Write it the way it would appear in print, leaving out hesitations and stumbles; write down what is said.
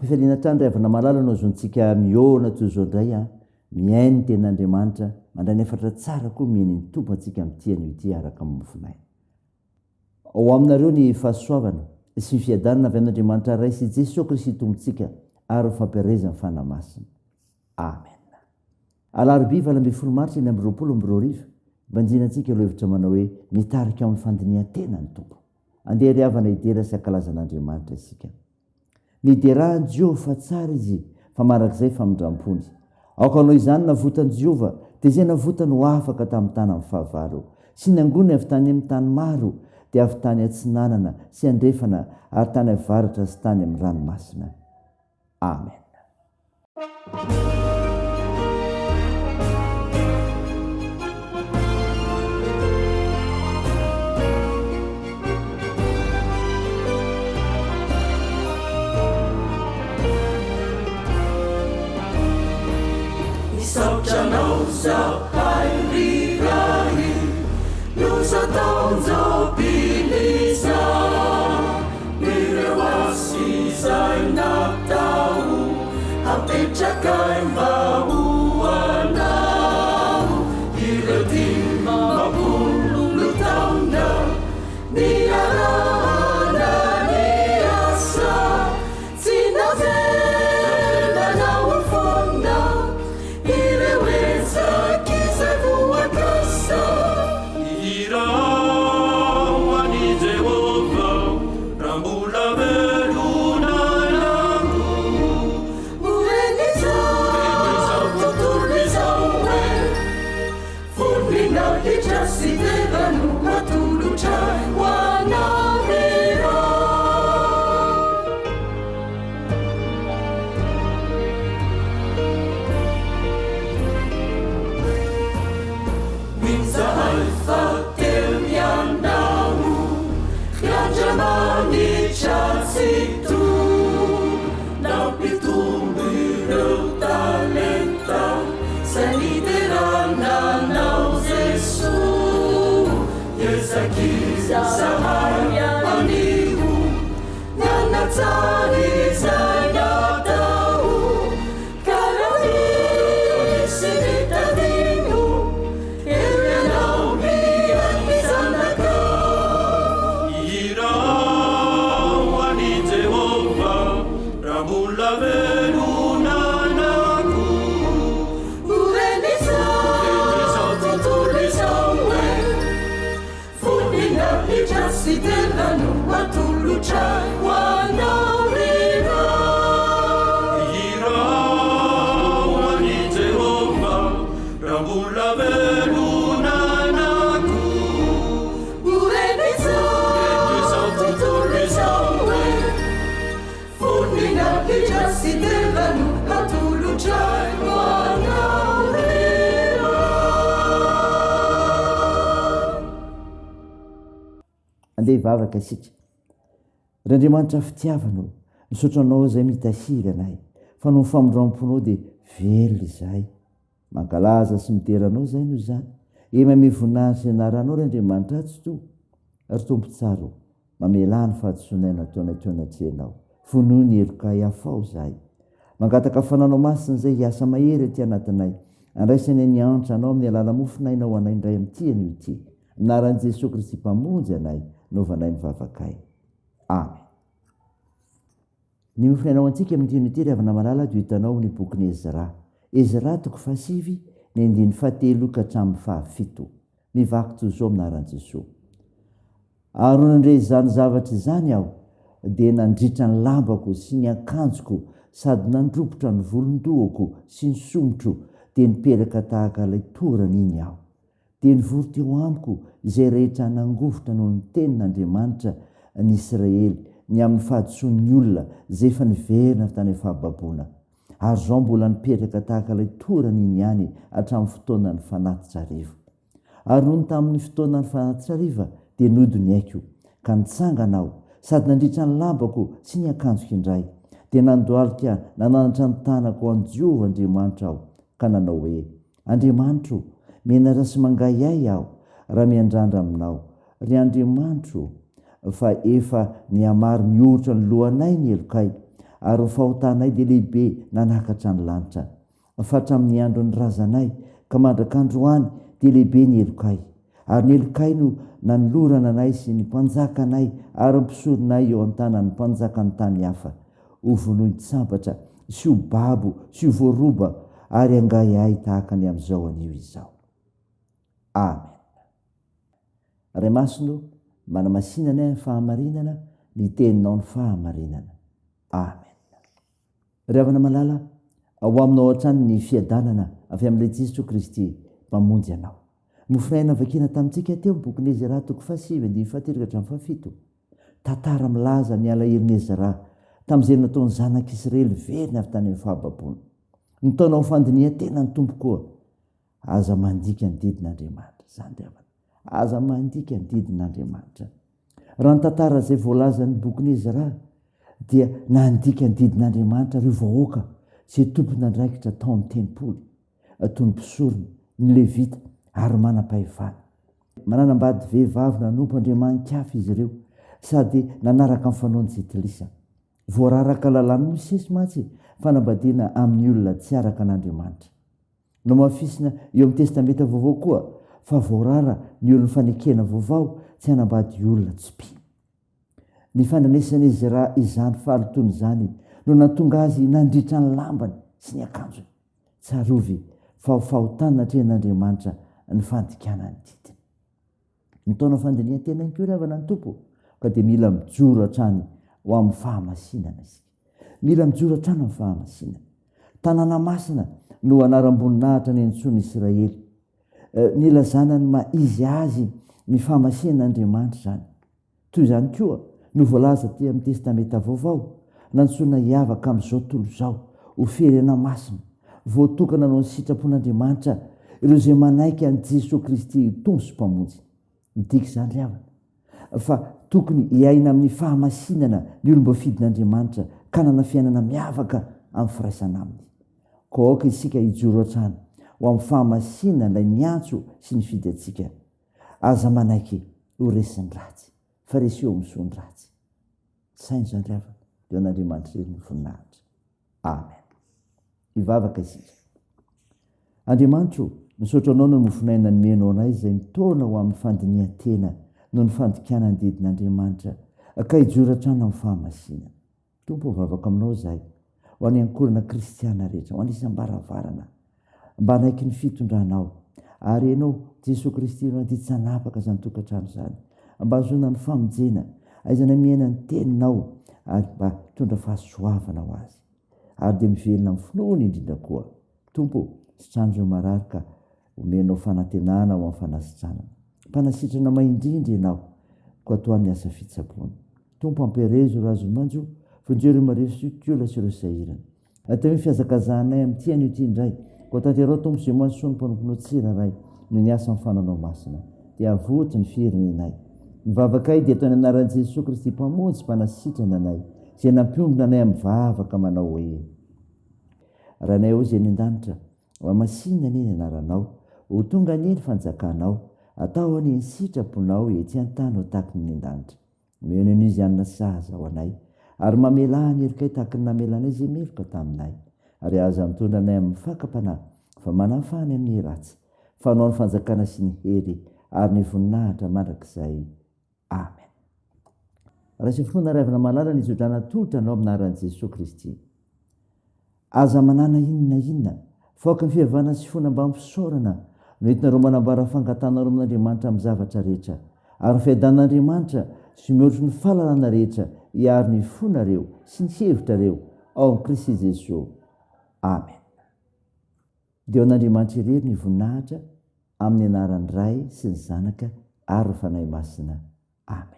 Am-pifaliana hatrany ry havana malala no azontsika mihaona toy izao indray an, mihaino ny tenin'Andriamanitra, mandray ny hafatra tsara koa omeny ny Tompo antsika amin'ity anio ity araka ny mofon'aina. Ao aminareo ny fahasoavana sy ny fiadanana avy amin'Andriamanitra Ray sy Jesoa Kristy Tompontsika ary ny fampiharezan'ny Fanahy Masina. Amen. Alarobia 18 martsa 2026, banjinantsika ireo hevitra manao hoe Mitarika amin'ny fandinihan-tena ny Tompo. Andeha ry havana hidera sy hankalaza an'Andriamanitra isika. Miderà an'i Jehovah fa tsara Izy, fa mandrakizay famindram-pony. Aoka hanao izany navotan'i Jehovah, dia izay navotany ho afaka tamin'ny tanan'ny fahavalo, sy nangoniny avy tany amin'ny tany maro, dia avy tany atsinanana sy andrefana ary tany avaratra sy tany amin'ny ranomasina. Amen. Misaotra anao zahay ry Ray no taon-jobily izao. Ireo asa izay natao hapetrakay mba ho anao. Ireo 50 taona niarahana niasa, tsy navelanao ho foana ireo ezaka izay voakasa. Mihirà ho an'i Jehovah raha mbola velona ianao. Ho ren'izao tontolo izao hoe voninahitra sy dera no atolotray ho anao Hirà. Izahay fa teo ianao, ry Andriamanitra Tsitoha, nampitombo ireo talenta izay niderana Anao Jesoa. Iezak'izahay anio ny hanatsara izay natao. Ka raha misy mitadino, eo ianao mihaino ny zanakao. Mihirà ho an'i Jehovah raha mbola velona anako. Ho ren'izao tontolo izao hoe Voninahitra sy dera no atolotray ho anao ry Ray. Mihirà ho an'i Jehovah raha mbola velona anako. Ho ren'izao tontolo izao hoe Voninahitra sy dera no atolotray ho anao ry Ray. Andeha hivavaka isika. Ry Andriamanitra fitiavana ô, misaotra Anao izay mitahiry anay, fa noho ny famindram-ponao dia velona izahay. Mankalaza sy midera Anao izahay noho izany. Eny manome voninahitra ny anaranao ry Andriamanitra Tsitoha. Ry Tompo tsara ô, mamelà ny fahadisoanay nataonay teo anatrehanao. Vonoy ny helokay, afaho izahay. Mangataka Fananao Masina izay hiasa mahery aty anatinay. Andraisanay ny antra Anao amin'ny alala-mofon'aina ho anay indray amin'ity anio ity. Anaran'i Jesoa Kristy Mpamonjy anay, naovanay ny vavakay. Amen. Ny mofon'aina ho antsika amin'ity anio ity ry havana malala dia hitanao amin'ny bokin'i Ezra. Ezra toko fahasivy, ny andininy fahatelo ka hatramin'ny fahafito. Mivaky toy izao amin'ny anaran'i Jesoa. Ary nony nandre izany zavatra izany aho, dia nandritra ny lambako sy ny akanjoko sady nandrobotra ny volon-dohako sy ny somotro, dia niperaka tahaka ilay torana iny aho. Dia nivory teo amiko izay rehetra nangovitra noho ny tenin' Andriamanitra ny Isiraely ny amin' ny fahadisoan' ny olona izay efa niverina avy tany fahababoana. Ary izao mbola nipetraka tahaka ilay torana iny ihany hatramin'ny fotoanan' ny fanatitra hariva. Ary nony tamin' ny fotoanan' ny fanatitra hariva dia nody ny aiko, ka nitsangana aho, sady nandritra ny lambako sy ny akanjoko indray, dia nandohalika nananatra ny tanako ho an'i Jehovah Andriamanitra aho, ka nanao hoe, Andriamanitro o, menatra sy mangahiahy aho raha miandrandra aminao, ry Andriamanitro o, fa efa nihamaro mihoatra ny lohanay ny helokay, Ary ny fahotanay dia lehibe nanakatra ny lanitra. Fa hatramin'ny andron'ny razanay ka mandrak'androany dia lehibe ny helokay. Ary ny helokay no nanolorana anay sy ny mpanjakanay ary ny mpisoronay eo an-tanan'ny mpanjakan'ny tany hafa, ho vonoin-tsabatra sy ho babo sy ho voaroba ary hangahiahy tahaka ny amin'izao anio izao. Amen. Ray Masina ô, manamasina anay amin'ny fahamarinana, ny Teninao ny fahamarinana. Amen. Ry havana malala, ao aminao hatrany ny fiadanana avy amin'ilay Jesoa Kristy Mpamonjy anao. Mofonaina vakina tamintsika teo ny bokin'i Ezra toko fahasivy andininy fahatelo ka hatramin'ny fahafito. Tantara milaza ny alahelon'i Ezra tamin'izay nataon'ny zanak'Israely veriny avy tany amin'ny fahababoana. Nitaona ho fandinihan-tena ny Tompo koa. Aza mandika ny didin'Andriamanitra. Izany ry havana. Aza mandika ny didin'Andriamanitra. Raha ny tantara izay voalazan'ny bokin'i Ezra dia nandika ny didin'Andriamanitra ireo vahoaka izay tompon'andraikitra tao amin'ny tempoly, toy ny mpisorona, ny Levita ary manam-pahefana. Mananambady vehivavy nanompo andriamani-kafa izy ireo sady nanaraka ny fanaon'ny Jentilisa. Voararaka lalàn'i Mosesy mantsy fanambadiana amin'ny olona tsy araka an'Andriamanitra. Nohamafisina eo amin'ny Testamenta Vaovao koa fa voarara ny olon'ny fanekena vaovao tsy hanambady olona tsy mpino. Ny fandrenesan'i Ezra izany fahalotoana izany no nahatonga azy nandritra ny lambany sy ny akanjony. Tsarovy fa ho fahotana natrehin'Andriamanitra ny fandikana ny didiny. Ny taona fandinihan-tena ihany koa ry havana ny Tompo ka dia mila mijoro hatrany ho amin'ny fahamasinana isika. Mila mijoro hatrany amin'ny fahamasinana. Tanàna masina no anaram-boninahitra niantsoan'i Israely. Eh, nilazana ny maha izy azy ny fahamasinan'Andriamanitra izany. Toy izany koa no voalaza aty amin'ny Testamenta Vaovao, nantsoina hiavaka amin'izao tontolo izao, ho firenena masina, voatokana hanao ny sitrapon'Andriamanitra ireo izay manaiky an'i Jesoa Kristy ho Tompo sy Mpamonjy. Midika izany ry havana, fa tokony hiaina amin'ny fahamasinana ny olom-boafidin'Andriamanitra ka hanana fiainana miavaka amin'ny firaisana Aminy. Koa aoka isika hijoro hatrany ho amin'ny fahamasinana ilay niantso sy nifidy antsika. Aza manaiky ho resin'ny ratsy, fa reseo amin'ny soa ny ratsy. Saino izany ry havana, dia ho an'Andriamanitra irery ny voninahitra. Amen. Hivavaka isika. Andriamanitro, misaotra Anao noho ny mofon'aina nomenao anay izay mitaona ho amin'ny fandinihan-tena noho ny fandikana ny didin'Andriamanitra ka hijoro hatrany amin'ny fahamasinana. Tompo ô, mivavaka aminao izahay, ho an'ny ankohonana kristiana rehetra, ho an'ny isam-baravarana, mba hanaiky ny fitondranao. Ary Ianao, Jesoa Kristy, no andia tsy hanapaka izany tokantrano izany, mba hahazoana ny famonjena, ahaizana miaina ny Teninao, ary mba hitondra fahasoavana ho azy. Ary dia mivelona amin'ny finoana indrindra koa. Tompo ô, sitrano ireo marary ka omenao fanantenana ho amin'ny fanasitranana. Mpanasitrana mahay indrindra Ianao, koa tohano ny asa fitsaboana. Tompo ampiherezo ireo azon'ny manjo, vonjeo ireo marefo sy kiola sy ireo sahirana. Atao ny fihazakazahanay amin'ity anio ity indray. Koa tanterao Tompo izay mahasoa ny mpanomponao tsirairay noho ny asan'ny fananao masina. Dia avoty ny firenenay. Ny vavakay dia atao ny anaran'i Jesoa Kristy Mpamonjy Mpanasitrana anay, izay nampiombona anay amin'ny vavaka manao hoe, Rainay ao izay any an-danitra, hohamasinina anie ny anaranao, ho tonga anie ny fanjakanao, atao anie ny sitraponao ety an-tany ho tahaky ny any an-danitra. Omeo ny anio izay hanina sahaza ho anay, ary mamelà ny helokay tahaky ny namelanay izay meloka taminay. Ary aza mitondra anay amin'ny fakam-panahy, fa manafaha anay amin'ny ratsy. Fa Anao ny fanjakana sy ny hery ary ny voninahitra mandrakizay. Amen. Raiso finoana ry havana malala ny tsodrano atolotra anao amin'ny anaran'i Jesoa Kristy. Aza manana inona inona, fa aoka ny fihavanana sy fona mba fisaorana no entinareo manambara fangatanareo amin'Andriamanitra amin'ny zavatra rehetra. Ary ny fiadanan'Andriamanitra, sy mihoatry ny fahalalana rehetra, hiaro ny fonareo sy ny hevitrareo ao amin'i Kristy Jesoa. Amen. Dia ho an'Andriamanitra irery ny voninahitra amin'ny anaran'ny Ray sy ny Zanaka ary ny Fanahy Masina. Amen.